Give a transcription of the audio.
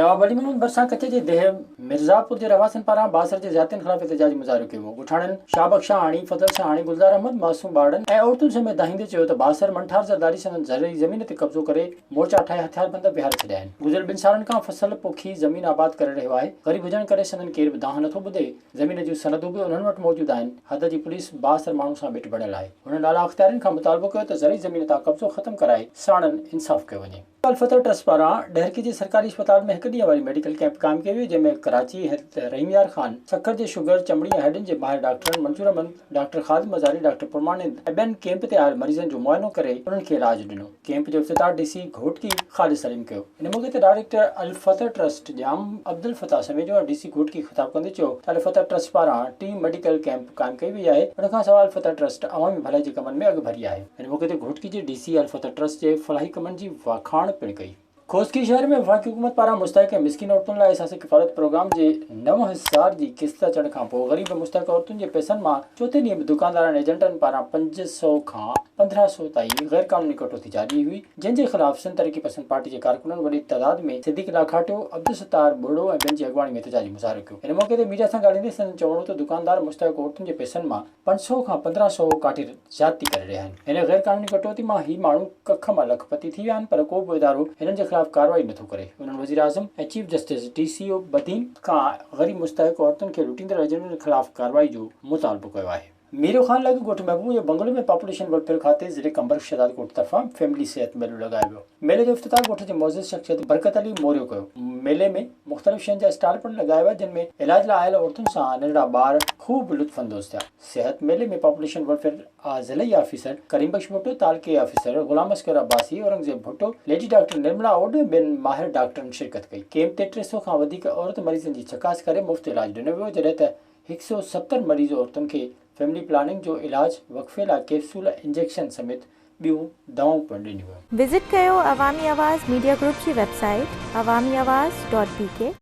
نواب ولي محمد ڀرسان ڪچي جي ديهه مرزاپور جي رهواسين پاران بااثر جي زيادتين خلاف احتجاجي مظاهرو ڪيو ويو. ڳوٺاڻن شاهه بخش شاهاڻي، فضل شاهاڻي، گلزار احمد، معصوم ٻارڙن ۽ عورتن سميت دانهيندي چيو ته بااثر منٺار زرداري سندن زرعي زمين تي قبضو ڪري مورچا ٺاهي هٿياربند ويهاري ڇڏيا آهن. گذريل ٻن سالن کان فصل پوکي زمين آباد ڪري رهيو آهي. غريب هجڻ ڪري سندن ڪير به دانهن نٿو ٻڌي. زمين جون سندون به انهن وٽ موجود آهن. حد جي پوليس بااثر ماڻهو سان ٻٽ بڻيل آهي. هنن اعليٰ اختيارين کان مطالبو ڪيو ته زرعي زمين تان قبضو ختم ڪرائي ساڻن انصاف ڪيو وڃي. الفتح ٽرسٽ پاران ڏهرڪي جي سرڪاري اسپتال ۾ هڪ ڏينهن واري ميڊيڪل ڪئمپ قائم ڪئي وئي جنهن ۾ ڪراچي، رحيم يار خان، سکر جي شگر، چمڙي ۽ هڏين جي ماهر ڊاڪٽرن منظور احمد، ڊاڪٽر خالد مزاري، ڊاڪٽر پرمانند ۽ ٻين ڪئمپ تي آيل مريضن جو معائنو ڪري انهن کي علاج ڏنو. ڪئمپ جو افتتاح ڊي سي گهوٽڪي خالد سليم ڪيو. ان موقعي تي director Alfatah trust Jam Abdulfattah Samejo ۽ D C Ghotki خطاب ڪندي چيو ته الفتح ٽرسٽ پاران ٽي ميڊيڪل ڪئمپ قائم ڪئي وئي آهي ان کانسواء الفتح ٽرسٽ عوامي ڀلائي جي ڪمن ۾ اڳڀري آهي. ان موقعي تي گهوٽڪي جي ڊي سي الفتح ٽرسٽ جي فلاحي ڪمن جي واکاڻ پڻ ڪئي. کوسڪي شهر ۾ وفاقي حڪومت پاران مستحق ۽ مسڪين عورتن لاء احساس ڪفالت پروگرام جي 9000 جي قسط اچڻ کانپوء غريب ۽ مستحق عورتن جي پئسن مان چوٿين ڏينهن به دڪاندارن ۽ ايجنٽن پاران 500 کان 1500 تائين غيرقانوني ڪٽوتي جاري هئي جنهن جي خلاف سنڌ ترقي پسند پارٽي جي ڪارڪنن وڏي تعداد ۾ صديق لاکاٽيو، عبدالستار ٻرڙو ۽ ٻين جي اڳواڻي ۾ احتجاجي مظاهرو ڪيو. ان موقعي تي ميڊيا سان ڳالهائيندي سندن چوڻ هو ته دڪاندار مستحق عورتن جي پئسن مان 500 کان 1500 ڪاٺي زيادتي ڪري رهيا آهن. هن غير قانوني ڪٽوتي مان هي ماڻهو ڪک مان لک پتي ٿي ويا آهن پر ڪو به ادارو هنن جي خلاف ڪارروائي نٿو ڪري. انهن وزيراعظم ۽ چيف جسٽس، ڊي سي او بدين کان غريب مستحق عورتن کي لٽيندڙ ايجنٽن خلاف ڪارروائي جو مطالبو ڪيو آهي. ميرو خان لڳ ڳوٺ محبوب جو بنگلو ۾ پاپوليشن ويلفيئر کاتي ضلعي قمبر شهدادڪوٽ طرفان فيملي صحت ميلو لڳايو ويو. ميلي جو افتتاح ڳوٺ جي معزز شخصيت برڪت علي موريو ڪيو. ميلي ۾ مختلف شين جا اسٽال پڻ لڳايا ويا جن ۾ علاج لاء آيل عورتن سان ننڍڙا ٻار خوب لطف اندوز ٿيا. صحت ميلي ۾ پاپوليشن ويلفيئر ضلعي آفيسر ڪريم بخش ڀٽو، تعلقي آفيسر غلام اصغر عباسي، اورنگزيب ڀٽو، ليڊي ڊاڪٽر نرملا اوڏ ۽ ٻين ماهر ڊاڪٽرن شرڪت ڪئي. ڪيمپ تي 300 کان وڌيڪ عورت مريضن جي چڪاس ڪري مفت علاج ڏنو ويو جڏهن ته 170 مريض عورتن کي فيملي پلاننگ جو علاج، وقفي لاء ڪيپسول ۽ انجيڪشن سميت ٻيون دوائون پڻ ڏنيون ويون. وزٽ ڪيو عوامي آواز ميڊيا گروپ جي website Awami Awaz dot P K.